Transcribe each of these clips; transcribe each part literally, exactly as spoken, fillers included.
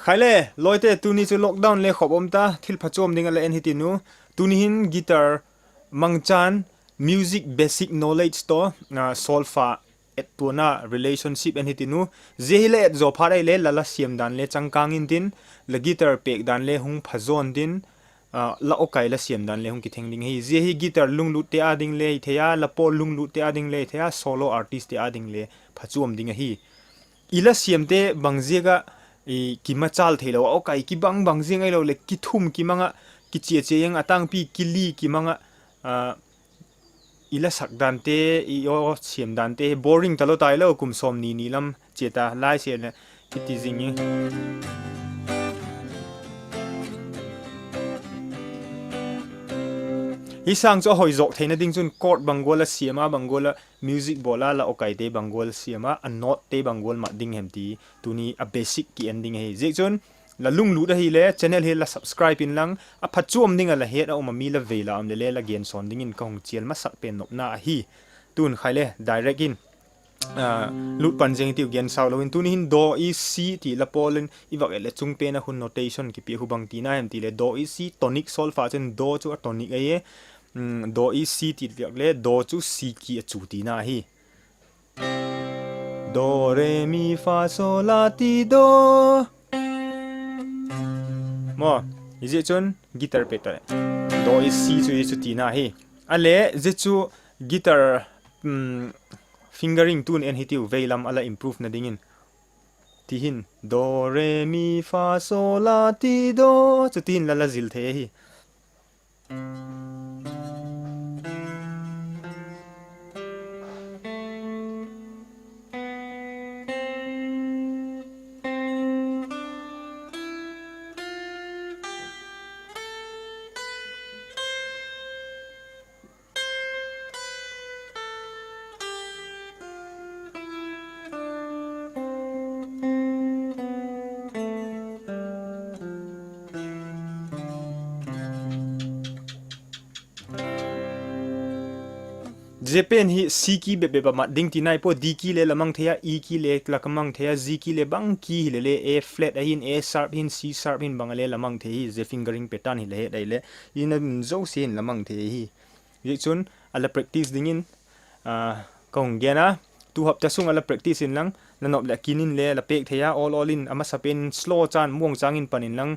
Khai le, lawite, tuni chu lockdown le khop um ta, thil phachuam ding ah la en hitiu. Tuni hin guitar mangchan, music basic knowledge tawh, solfa ettuana relationship en hitiu. Zia hi la et zaw phat ahile la la siam dan le changkâng intin, la guitar pêk dan le hung phazaw intin, la awkai la siam dan le hung kitheng ding ahi. Zia hi guitar lunglutte â ding le hithei a, la pawl lunglutte â ding le hithei a, solo artistte â ding le phachuam ding ahi. I la siamte bang ziak ah kimachâl theilo a, awkai kibang bang ziang ahilo leh kithum kimang ah, kichia chia eng a tângpi kili kimang ah, i la sak dante, i aw siam dante boring talo tailo, kum sawmni ni lam chia ta lai siam leh kiti zing i Hi sâng chu a hoi zawk theina ding chun chord bang gual a siam a, bang gual a music bawl a, la awkaite bang gual siam a, a notete bang gual mat ding hem ti tuni a basic ki en ding ahi. Ziakchun, la lunglut ahile channel hi la subscribe inlang, a phachuam ding ah la het a um a mi la vei la um leh le la gensawn dingin ka hung chial masak pen nopna ahi. Tun khai le direct in lut pan zing hitiu, gen sau lo in. Tuni hin do, e, c ti la pawl in i vak et leh chung pen ah khun notation kipia khu bang tina hem ti leh do, e, c tonic solfa chun do chu a tonic ahi. Do, e, c ti lak le do chu c key a chu tina ahi. Do, re, mi, fa, so, la, ti, do. Maw, i zia chun guitar pêk ta leh do, e, c chu i chu tina ahi. A le zia chu guitar fingering tun en hitiu, vei lam a la improve na dingin. Ti hin do, re, mi, fa, so, la, ti, do, chu ti hin la la zil thei ahi. Zia pen hi C key bep bep ah mat ding tina i pua, D key le la mang thei a, E key le la ka mang thei a, G key le bang key hile le, A flat ahin, A sharp hin, C sharp hin bang a le la mang thei hi, zia fingering pattern hi la het ahile, i na mun zosia hin la mang thei hi. Ziakchun, a la practice dingin ka hung gen a, tu hapta sung a la practice inlang, la nop leh a kin in le la pêk thei a, awl awl in a masapen slow chan muangchâng in pan inlang,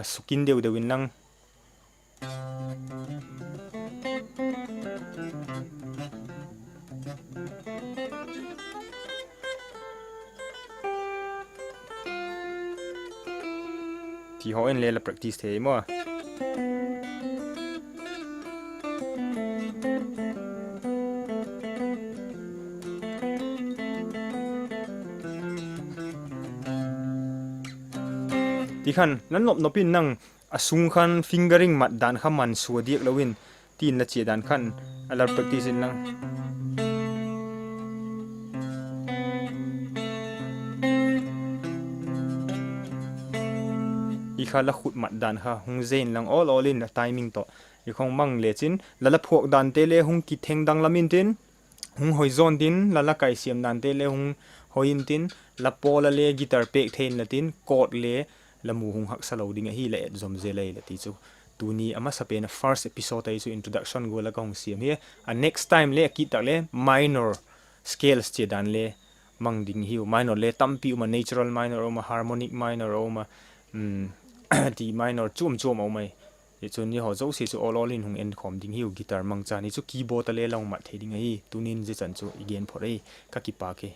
sukîn deu deu inlang. Ti haw in le la practice thei maw. Ti khan, la nop nop in nang a sung khan fingering mat dan kha mansua diak lo in, ti'n la chia dan khan, a la practice inlang. I kha la khut mat dan kha hung ze inlang awl awl in a timing tawh. I khawng mang lechin, la la phuak dante le hung kitheng danglam intin, hung hoi zawn tin, la la kaisiam dante le hung hoi intin, la pawl a le guitar pêk thei inla tin, chord le la mu hung haksa lo ding ahi, la et zom zel ahile ti chu. Tuni a masapen a first episode ahi chu introduction gual a ka hung siam hi. A next time le a kit tak le minor scales chia dan le mang ding hiu. Minor le tampi um a, natural minor um a, harmonic minor um a, ti minor chuam chuam a um ai. Hi chun hi haw zosia chu awl awl in hung enkhawm ding hiu, guitar mangchan hi chu keyboard a le la hung mat thei ding ahi. Tunin zia chan chu i gen phot ahi, ka kipak e.